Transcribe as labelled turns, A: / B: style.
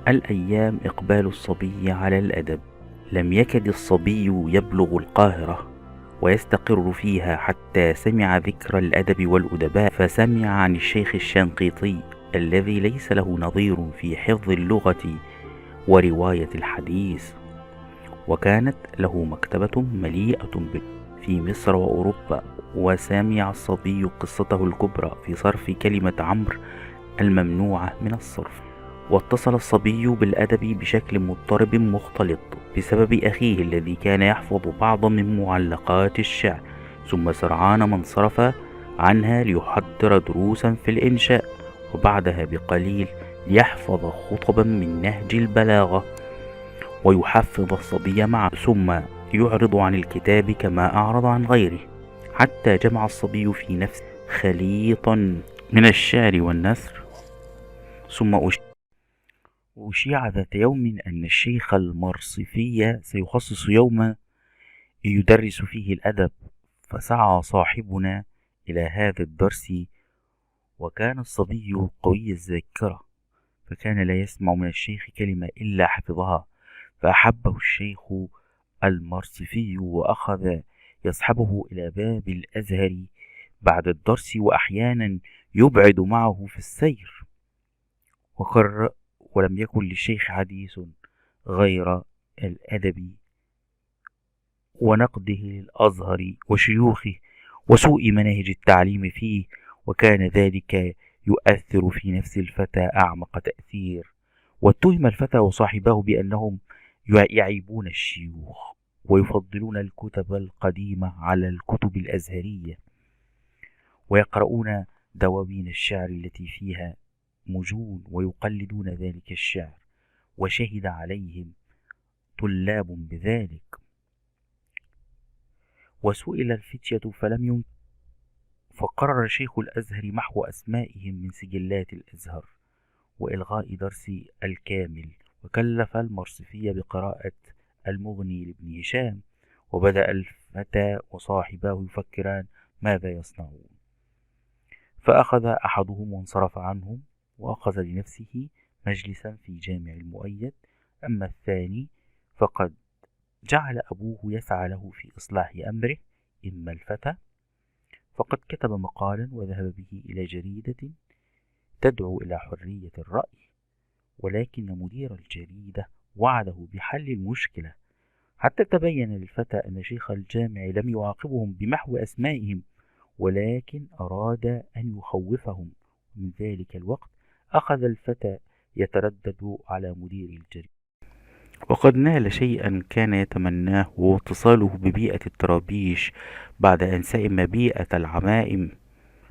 A: الأيام إقبال الصبي على الأدب. لم يكد الصبي يبلغ القاهرة ويستقر فيها حتى سمع ذكر الأدب والأدباء، فسمع عن الشيخ الشنقيطي الذي ليس له نظير في حفظ اللغة ورواية الحديث، وكانت له مكتبة مليئة في مصر وأوروبا. وسمع الصبي قصته الكبرى في صرف كلمة عمرو الممنوعة من الصرف. واتصل الصبي بالأدب بشكل مضطرب مختلط بسبب أخيه الذي كان يحفظ بعض من معلقات الشعر، ثم سرعان ما انصرف عنها ليحضر دروسا في الإنشاء، وبعدها بقليل ليحفظ خطبا من نهج البلاغة ويحفظ الصبي معه، ثم يعرض عن الكتاب كما أعرض عن غيره، حتى جمع الصبي في نفسه خليطا من الشعر والنثر. ثم أشيع ذات يوم أن الشيخ المرصفي سيخصص يوما يدرس فيه الأدب، فسعى صاحبنا إلى هذا الدرس. وكان الصبي قوي الذاكرة، فكان لا يسمع من الشيخ كلمة إلا حفظها، فأحبه الشيخ المرصفي وأخذ يصحبه إلى باب الأزهر بعد الدرس، وأحيانا يبعد معه في السير. ولم يكن للشيخ حديث غير الأدب ونقده للأزهر وشيوخه وسوء مناهج التعليم فيه، وكان ذلك يؤثر في نفس الفتى أعمق تأثير. واتهم الفتى وصاحبه بأنهم يعيبون الشيوخ ويفضلون الكتب القديمة على الكتب الأزهرية، ويقرؤون دواوين الشعر التي فيها مجون ويقلدون ذلك الشعر، وشهد عليهم طلاب بذلك. وسئل الفتية فلم ينكر، فقرر شيخ الأزهر محو أسمائهم من سجلات الأزهر وإلغاء درس الكامل، وكلف المرصفي بقراءة المغني لابن هشام. وبدأ الفتى وصاحباه يفكران ماذا يصنعون، فأخذ أحدهم وانصرف عنهم وأخذ لنفسه مجلسا في جامع المؤيد، أما الثاني فقد جعل أبوه يسعى له في إصلاح أمره. إما الفتى فقد كتب مقالا وذهب به إلى جريدة تدعو إلى حرية الرأي، ولكن مدير الجريدة وعده بحل المشكلة، حتى تبين للفتى أن شيخ الجامع لم يعاقبهم بمحو أسمائهم، ولكن أراد أن يخوفهم. من ذلك الوقت أخذ الفتى يتردد على مدير الجريدة، وقد نال شيئا كان يتمناه، وهو اتصاله ببيئة الطرابيش بعد أن سئم بيئة العمائم